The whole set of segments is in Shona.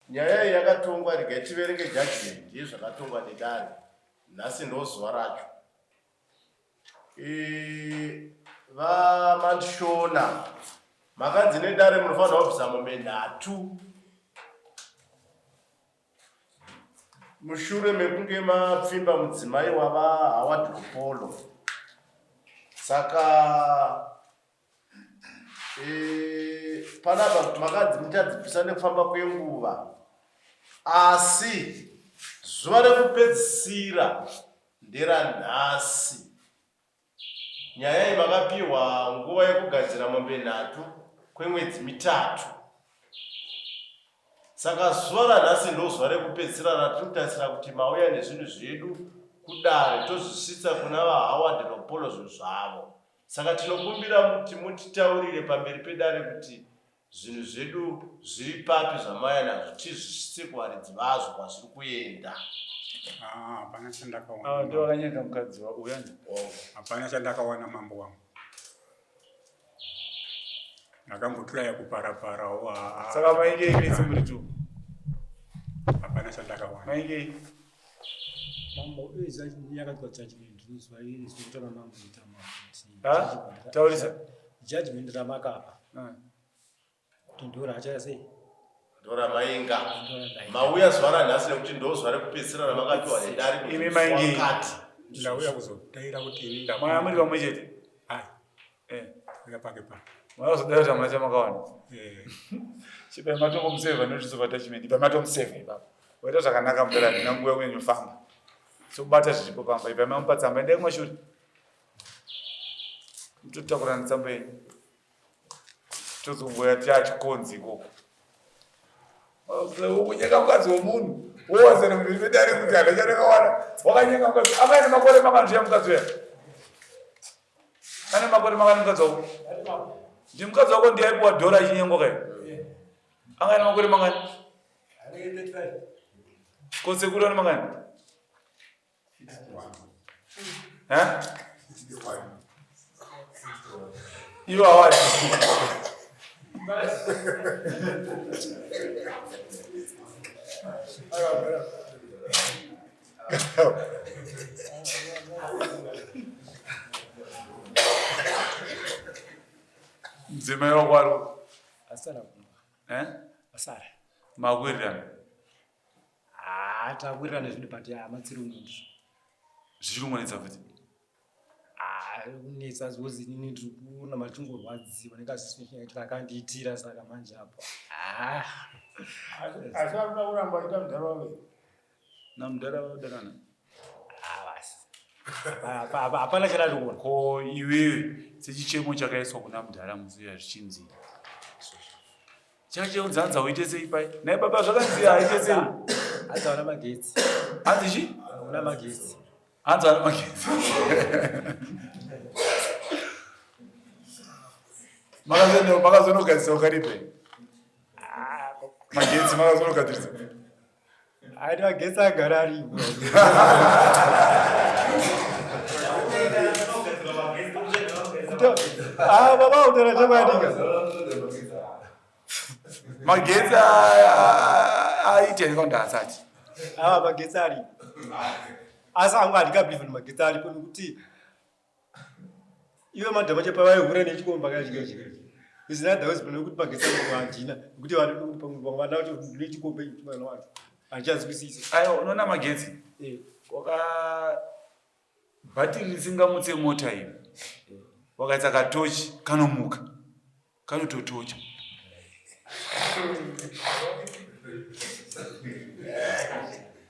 Nyaya iyi yakatongwa, regai tiverenge judgment yezvakatongwa nedare nhasi ndozuva racho. E, VaMandishona makanzi nedare munofanira kubvisa mombe nhatu mushure mekunge mapfimba mudzimai wavaHoward Lupolo. Saka e, panapa makanzi muchadzibvisa nekufamba kwenguva, asi zuva rekupedzisira nderanhasi. Nyaya iyi makapihwa nguva yekugadzira mombe nhatu kwemwedzi mitatu. Saka zuva ranhasi ndozuva rekupedzisira ratiri kutarisira kuti mauya nezvinhu zvedu kudare tozvisvitsa kuna VaHoward Lopolo zvinhu zvavo. Saka tinokumbira kuti mutitaurire pamberi pedare kuti Zvinhu zvedu zviri papi zvamauya nazvo tizvisvitse kuvaridzi vazvo kwazviri kuenda. Ah, hapana chandakawana. Ah, ndiwo akanyenga mukadzi wa uyani. Oh. Hapana chandakawana mambo wangu. Ndakambotraya kuparaparawo. ah, Saka maingei mese muri tu. Hapana chandakawana. Maingei. Mambo uye yakaitwa judgment zuva iri zvokutora mambo kuita mambo. Ha? Taurisa. Judgment ramakapa. Ah. Kuti ndora sei? Ndoramainga. Mauya zuva ranhasi nekuti ndozuva rekupedzisira ramakapiwa nedare kuti Imi musi maingei. wakati. Ndauya kuzodaira kuti ini Maya ndakwana. muri vamwe chete. Hai, Eh. uya pake pake. Makazodaira kuti hamuna chamakawana. Eh, Chipai matongomusevha notice of attachment. Ipai matomusevha ipapo. Waita zvakanaka mudhara handina nguva yekunyanyofamba. Sobata zviripo pamba. Ipai mamupa tsamba. Endai kumashure. Mutotakurana tsamba yenyu. Tozongoya tiachikonzi ikoko. Kunyenga mukadzi wemunhu. Wowazana kuti ndidare kuti hana chandakawana. Wakanyenga mukadzi. Amai nemakore makanzviya mukadzi uya. Ane makore makani mukadzi wako? Ndi mukadzi wako ndiye aipuwa dhora achinyengwa kai? Anga ane makore mangani? Ko sekuru ane mangani? Eh? Ivo hawati. Mudzimai wako ari Asara kumba. eh? Asara. Makuwirirana. Ah, takuwirirana zvedu but hama dziri kunondizvo. Zvichiri kungonetsa futi. Ah, kunetsa zvozi inini ndiri kuona machingorwadziwa nekazvisina akandiitira saka manje apo. Ah. Asi arikuda kuramba achiita mudhara wavo. Namudhara vadanana. Ah, basi. Hapana chandiri kuona. Ko iwewe sechichemo chakaiswa kuna mudhara musi uya zvichinzi chacheunzi hanzi hauite sei pai nhai baba zvakanzi haite sei Hanzi hauna magetsi. hanzi chi Hauna magetsi. hanzi hauna magetsi makazonogadzirisa ukaripe magetsi makazonogadzirisa Aiti magetsi agara aripo. Ah, baba utaura chokwadi ka. Magetsi aite here kana asati? Ah, magetsi aripo. Asi angu handingabelieve kuti magetsi aripo nekuti iwe madhama che pavaihura nechikomba kana chika chika is in other words nekuti magetsi angu handina nekuti vanhu vana vacho nechikomba ichi mwana wacho handichazwisisi. Aiwa unoona magetsi Eh. waka bhatiri risingamutse mota iri wakaisa katochi kanomuka kanototocha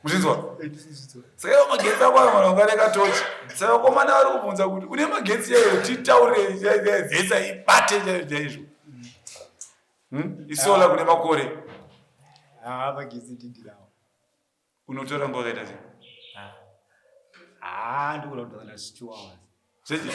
muchinzwa saka iwo magetsi ako ayo vanhu vangareka tochi saka vakomana vari kubvunza kuti une magetsi chaiyo titaure zesa ibate chaizvo chaizvo hmm? isola kune makore ah, magetsi ndindirawo Unotora nguva yakaita sei? Ah, ndikuda kudhakana 2 hours. Zvechi?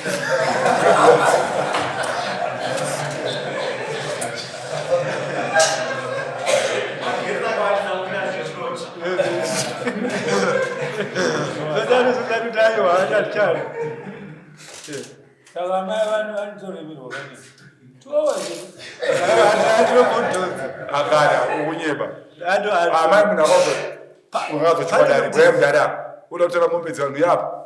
Saka amai vanhu vanotoremerwa kane. 2 hours. Akara ukunyeba. Amai munhu akazochipa dare bwaya mudare apa uda kutora mombe dzevanhu yapa.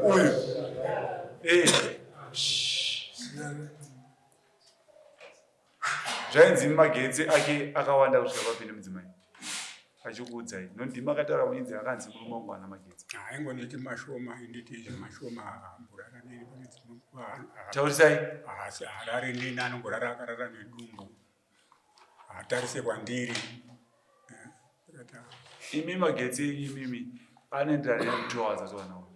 Uyu. Eh. Zvainzi magetsi ake akawanda kusvika papi nemudzimai achikuudzai nondima akataura muinzi akanzi murume wangu ana magetsi. Haingonditi mashoma inditi mashoma amborara neni pane dzimwe nguva. Taurisai. Asi harare neni anongorara akarara nedumbu. Hatarise kwandiri. Imi magetsi enyu imimi anoenderana nekuti waza towana uyu.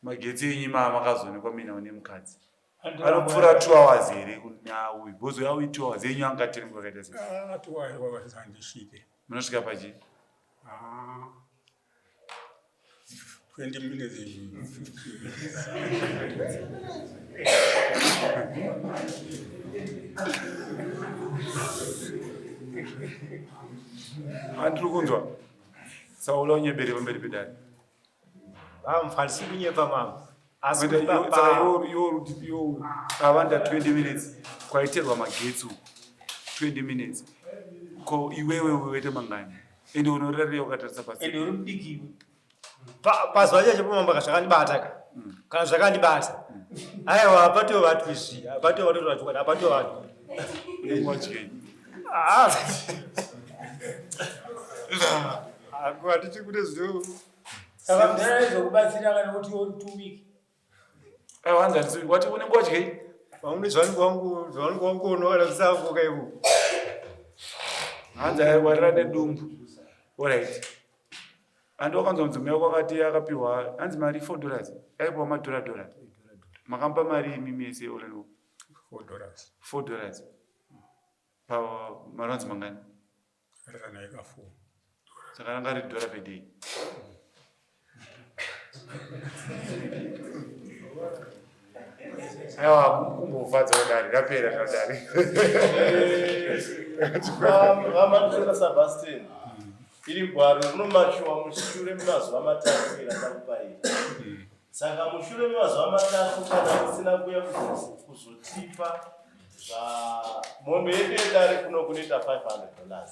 Magetsi enyu maa makazoonekwa muinawo nemukadzi. Anopfuura 2 hours here kunauyu? Because uyu 2 hours yenyu angatenga kwakaita sei? Ah, 2 hours handisvike. Munosvika pachi? Ah. 20 minutes. Andiri kunzwa. Saula unyebere pamberi pedare. Vamfanisi kunyepa mama. Asi avanda 20 minutes kwaiterwa magetsi uku 20 minutes ko iwewe wete mangani ende unorarira wakatarisa pasi ende uri mudiki iwe pazuva chacho pamamba zvakandibata ka mm. kana zvakandibata mm. aiwa hapatovatwi zvi hapatovatwi hapatovatwi hatiti kune zvino saka mudhara aizokubatsira kana kuti uri two week aiwa hanzi handisi wati unenge wadyei vamwe zvavanenge wangu zvavanenge wangoona kana kusakoka ivo hanzi airwarira nedumbu orit handi wakanzwa mudzimai wako akati akapiwa hanzi mari four dollars aipiwa madhora dhora makamupa mari imi mese oreno four dollars $4 pamarounds mangani Rakanaka four. Saka ranga riri dhora per day. Aiwa kumbofadza kudari rapera zvadari. VaMatura Sebastian, iri gwaro rinomachiwa mushure memazuva matatu ratakupa iri. Saka mushure memazuva matatu kana musina kuuya kuzotipa zva mombe yedu yedare kuno kunoita $500.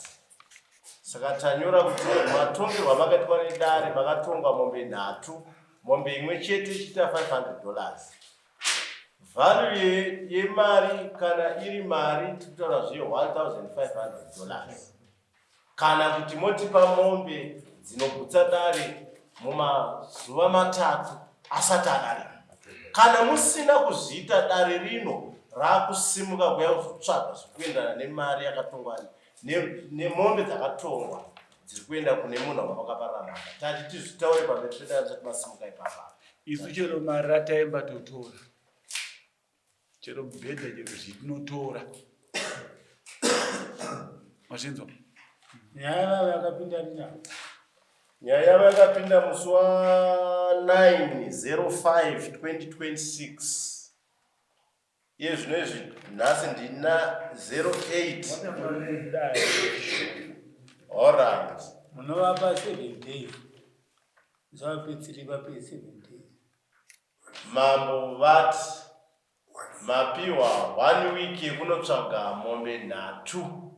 Saka tanyora kuti matongerwo amakaitwa nedare makatongwa mombe nhatu, mombe imwe chete ichiita $500. Value yemari kana iri mari tiri kutaura zve $1500. Kana kuti motipa mombe dzinogutsa dare mumazuva matatu asati adarika. Kana musina kuzviita dare rino rakusimuka kuya kuzotsvaga zvikuenderana nemari yakatongwa nemombe dzakatongwa dziri kuenda kune munhu wavakaparira mhaka. Tati tizvitaure pamberi pedare tisati masimuka ipapa. Isu chero mari rataimba totora. Chero mubhedha chero zvitinotora. Mazvinzwa? Nyaya yavo yakapinda rina? Nyaya yavo yakapinda musi wa 9/05 2026. Iye zvino izvi nhasi ndina 08. Alright. Munovapa 7 days. Zvape 3 vape 7 days. Mambo vati mapiwa one week yekunotsvaga mombe nhatu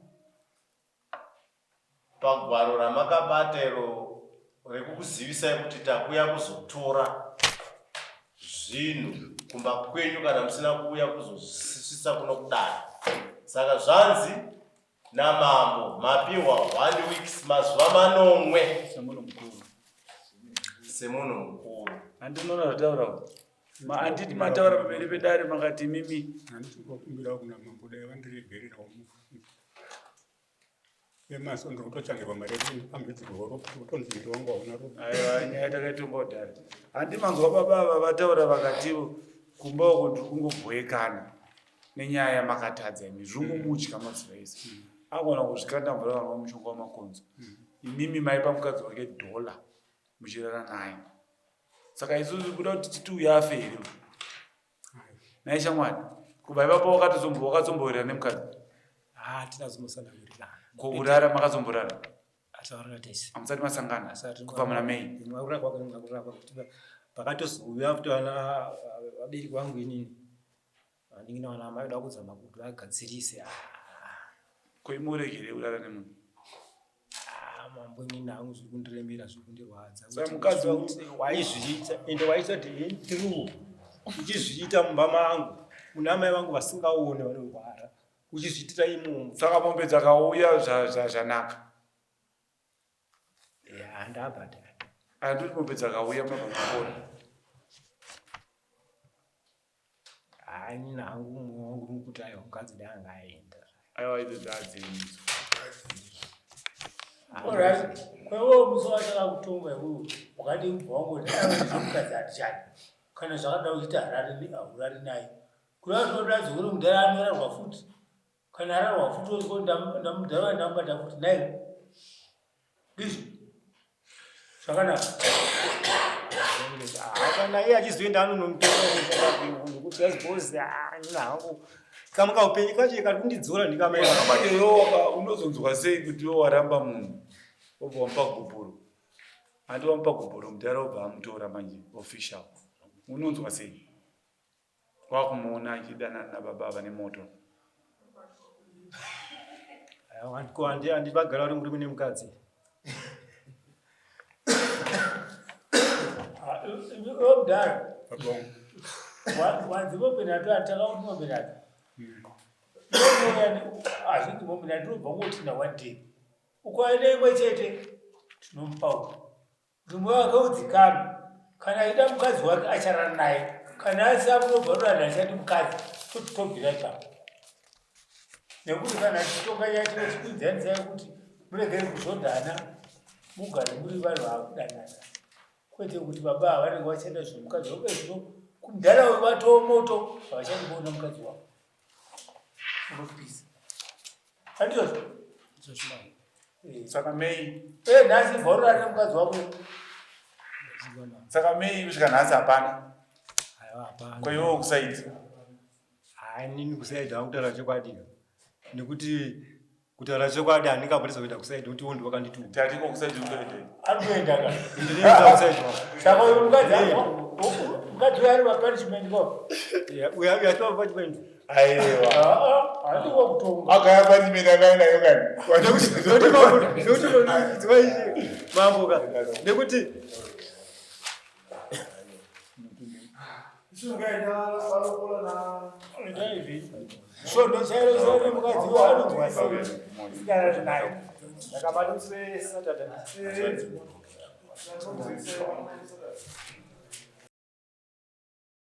pagwaro ramakabata iro rekukuzivisai kuti takuya kuzotora zvinhu kumba kwenyu kana musina kuuya kuzosvitsa kuno kudare. Saka zvanzi namambo mapiwa one weeks mazuva manomwe semunhu mukuru semunhu mukuru. Handinoona zvataura handiti mataura pamberi pedare makati mimi handiti kukumbira kuna mambo dai vandiregererawo mufunge vemaso ndiri kutotsvangirwa mari yekupamhidzirwa ropa kutonzi miri wangu hauna ropa. Aiwa nyaya takaitonga kudhara. Handi manzwa baba ava vataura vakatiwo kumba uko ndiri kungobhoekana nenyaya yamakatadza imi zvingomudya mazuva ese. Agona kuzvikanda mvura vanwa mushonga wamakonzo. Imimi maipa mukadzi wake dhola muchirara naye. Saka isusu kuda kuti titi uyu afe here? Nhai shamwari, kubva ipapo wakatozombowirirana nemukadzi? Ah, tina zombosandawirirana. Ko kurara makazomborara? Ataurira tese. Hamusati masangana kubva muna May. Mwakurira kwake mwakurira kwake kuti pakatozouya futi vana vabereki vangu inini. Vanin'ina vana mai voda kuzama kuti vagadzirise. Ko imuregere kurara nemunhu? Ah, mambo inini hangu zviri kundiremera zviri kundirwadza. Saka mukadzi waizviita ende waita kuti true uchizviita mumba mangu muna amai vangu vasingaone vanorwara uchizviitira imomo. Saka mombe dzakauya zvanaka. Ya, ndabhadhara. Anditi mombe dzakauya mabva mapora. Hayi nini hangu mumwe wangu uri kuti aiwa mukadzi dai anga aenda. Aiwa idzo dzadzenyu. Alright. Kwewe musi wataka kutonga iwewe wakadii kubva wangoti aiwa zvemukadzi handichadi. Kana zvakada uchiita harari haurari naye. Kureva zvinoratidza kuti mudhara anorarwa futi. Kana ararwa futi wozwa ndamudhara uya ndamubata futi naye. Ndizvo. Zvakanaka. Kana iye achizoenda anonomutora nekuti azibhozi hangu kamwe kaupenyu kacho kari kundidzora ndikamaiamanje iwoka unozonzwa sei kuti iwe waramba munhu wobva wamupa gupuro handi wamupa gupuro mudhara wobva amutora manje official unonzwa sei Wakumuona achidanana nababa ava nemoto. Handi vagara vari murume nemukadzi. Mudhara. Wanzi mombe nhatu ataka kuti mombe nhatu. Hazvinzi mombe nhatu tinobva ngotinda one day. Ukaenda imwe chete tinomupa uku. Murume wake udzikame. Kana achida mukadzi wake acharara naye. Kana asina munobva rurana achadi mukadzi toti tobvira ipapo. Nekuti kana tichitonga nyaya tinochikuidzanisai kuti muregere kuzodana mugare muri vanhu vakudanana. Kwete kuti baba ava vanenge vachaita zvemukadzi wako zvino kumudhara uyu vatoo moto havachadi kuona mukadzi wako. Unopisa. Handizvozvo? Eh. Saka mei. Eh, nhasi bhora nemukadzi wako. Saka mei kusvika nhasi hapana. Aiwa hapana. Ko iwewe kusaidi? Hayi nini kusaidi hangu kutaura chokwadi. Nekuti kutaura chokwadi handingabudisa kuenda kusaidi nekuti iwo ndiwo wakandituma. Tatiko kusaidi ukuenda. Ari kuenda ka. Ndinoenda kusaidi. Saka uyu mukadzi mukadzi uyu ari papunishment ko. Uya uya atova punishment. Aiwa. Handiko kutonga. Akaya punishment akaya nayo kani. Nekuti mambo ka. Nekuti Svondo chairo chairo mukadzi uyu anonzwa sei? Usingarari naye. Ndakabata musi weSaturday.